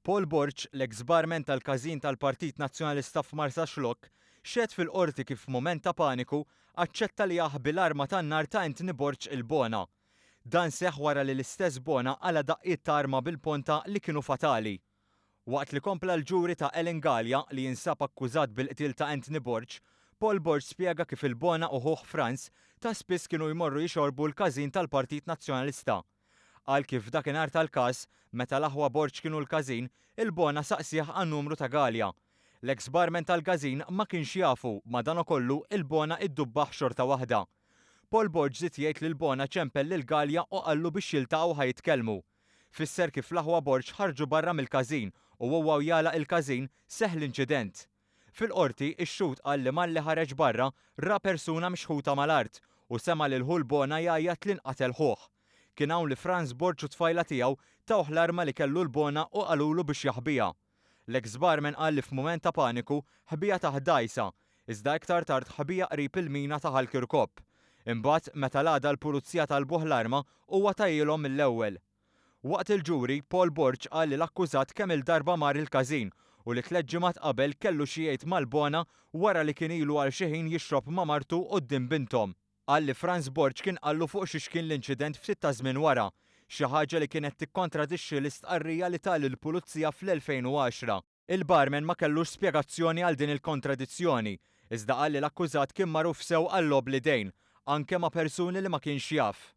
Paul Borg, l-eks barman tal-każin tal-Partit Nazzjonalista f'Marsaxlokk, xehed fil-Qorti kif f'mument ta' paniku aċċetta li jaħbi l-arma tan-nar ta' Anthony Borg il-Bona. Dan seħħ wara li l-istess Bona qala' daqqiet ta' arma bil-ponta li kienu fatali. Waqt li kompla l-ġuri ta' Alan Galea li jinsab akkużat bil-qtil ta' Anthony Borg, Paul Borg spjega kif il-Bona u ħuh Frans ta' spiss kienu jmorru jixorbu l-każin tal-Partit Nazzjonalista. Qal kif dakinhar tal-każ, meta l-aħwa Borg kienu l-każin, il-Bona saqsieh għan-numru ta' Galea. L-eks barman tal-każin ma kienx jafu, madanakollu il-Bona iddubbah xorta waħda. Paul Borg żied jgħid li l-Bona ċempel lil Galea u qallu biex jiltaqgħu ħa jitkellmu. Fisser kif l-aħwa Borg ħarġu barra mill-każin u huwa u jagħlaq il-każin, seħħ l-inċident. Fil-Qorti, ix-xhud qal li malli ħareġ barra, ra persuna mixħuta mal-art u sema' lil ħu l-Bona jgħajjat li nqatel ħuh. Kien hawn li Frans Borg u t-tfajla tiegħu tawh l-arma li kellu l-Bona u qalulu biex jaħbiha. L-eks barman qal li f'mument ta' paniku ħbiha taħt dgħajsa, iżda iktar tard ħbiha qrib il-mina ta' Ħal Kirkop. Imbagħad, meta l-għada l-Pulizija talbuh l-arma, huwa tahielhom mill-ewwel. Waqt il-ġuri, Paul Borg qal li l-akkużat kemm-il darba mar il-każin u li tlett ġimgħat qabel kellu xi jgħid mal-Bona wara li kien ilu għal xi ħin jixrob ma' martu quddiem binthom. Qal li Frans Borg kien qallu fuq xiex kien l-inċident ftit ta' żmien wara, xi ħaġa li kienet tikkontradixxi l-istqarrija li ta lill-Pulizija fl-2010. Il-barman ma kellux spjegazzjoni għal din il-kontradizzjoni, iżda qal li l-akkużat kien magħruf sew għal-logħob l-idejn, anke ma' persuni li ma kienx jaf.